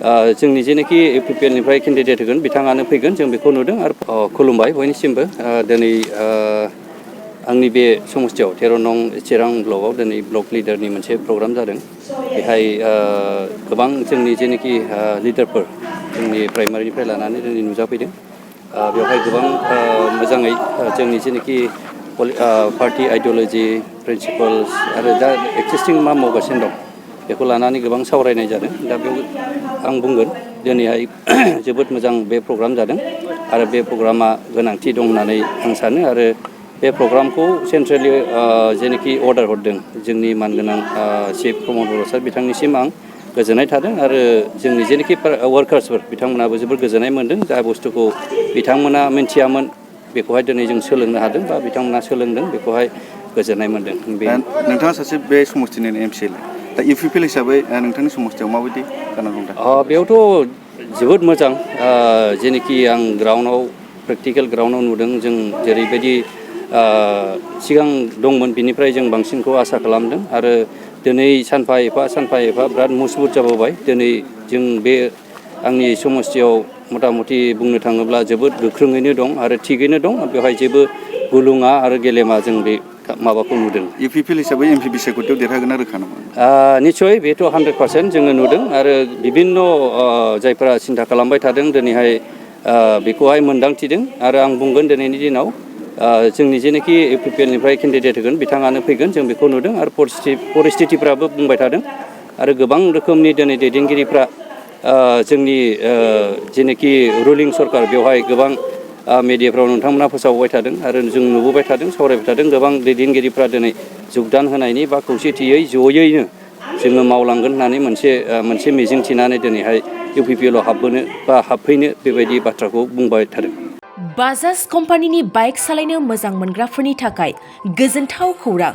जोंनि जेनाखि इउपिपिएलनिफ्राय केन्डिडेट होगोन बिथाङानो फैगोन जों बेखौ नुदों आरो खुलुमबाय बयनिसिमबो दिनै आंनि बे समस्थियाव 13 नं चिरां ब्लकआव दिनै ब्लक लिडारनि मोनसे प्रग्राम जादों। बेहाय गोबां जोंनि जेनाखि लिडारफोर जोंनि प्राइमारिनिफ्राय लानानै दिनै नुजाफैदों। बेवहाय गोबां मोजाङै जोंनि जेनाखि पार्टि आइडिय'लजि प्रिन्सिपाल्स आरो दा एक्जिस्टिं मा मावगासिनो दं बेखौ लानानै गोबां सावरायनाय जादों। दा बेयाव आं बुंगोन दिनैहाय जोबोद मोजां बे प्रग्राम जादों आरो बे प्रग्रामा गोनांथि दं होननानै आं सानो आरो बे प्रग्रामखौ सेन्ट्रेलि जेनोखि अर्डार हरदों जोंनि मानगोनां चिफ प्रमद बर' सार बिथांनिसिम आं गोजोननाय थादों आरो जोंनि जेनोखि वार्कार्सफोर बिथांमोनाबो जोबोद गोजोननाय मोन्दों। जा बुस्थुखौ बिथांमोना मिन्थियामोन बेखौहाय दिनै जों सोलोंनो हादों बा बिथांमोना सोलोंदों बेखौहाय गोजोननाय मोन्दों। नोंथाङा सासे बे समस्थिनि एमसिएल दा इउपिपिएल हिसाबै नोंथांनि समस्थियाव माबायदि जाना दं दा? बेयावथ' जोबोद मोजां जेनोखि आं ग्राउन्डआव प्रेक्टिकेल ग्राउन्डआव नुदों जों जेरैबायदि सिगां दंमोन बिनिफ्राय जों बांसिनखौ आसा खालामदों आरो दिनै सानफा एफा बिराद मजबुत जाबोबाय। दिनै जों बे आंनि समस्थियाव मथा मथि बुंनो थाङोब्ला जोबोद गोख्रोङैनो दं आरो थिगैनो दं। बेवहाय जेबो गुलुङा आरो गेलेमा जों बे माबाखौ नुदों। इउपिपिएल हिसाबै एमपि बिसायख'थियाव देरहागोन रोखा नामा? निस्सय बेथ' 100% जोङो नुदों आरो बिभिन्न जायफोरा सिन्था खालामबाय थादों दिनैहाय बेखौहाय मोन्दांथिदों आरो आं बुंगोन दिनैनि दिनाव जोंनि जेनाखि इउपिपिएलनिफ्राय केन्डिडेट होगोन बिथाङानो फैगोन जों बेखौ नुदों आरो परिस्थितिफ्राबो बुंबाय थादों आरो गोबां रोखोमनि दिनै दैदेनगिरिफ्रा जोंनि जेनाखि रुलिं सरकार बेवहाय गोबां मिडियाफ्राव नोंथांमोना फोसावबाय थादों आरो जों नुबोबाय थादों सावरायबाय थादों गोबां दैदेनगिरिफ्रा दिनै जुगदान होनायनि बा खौसेथियै जयैनो जोङो मावलांगोन होननानै मोनसे मिजिं थिनानै दिनैहाय इउपिपिएलआव हाबफैनो बेबायदि बाथ्राखौ बुंबाय थादों। बाजाज कम्पानिनि बाइक सालायनो मोजां मोनग्राफोरनि थाखाय गोजोनथाव खौरां।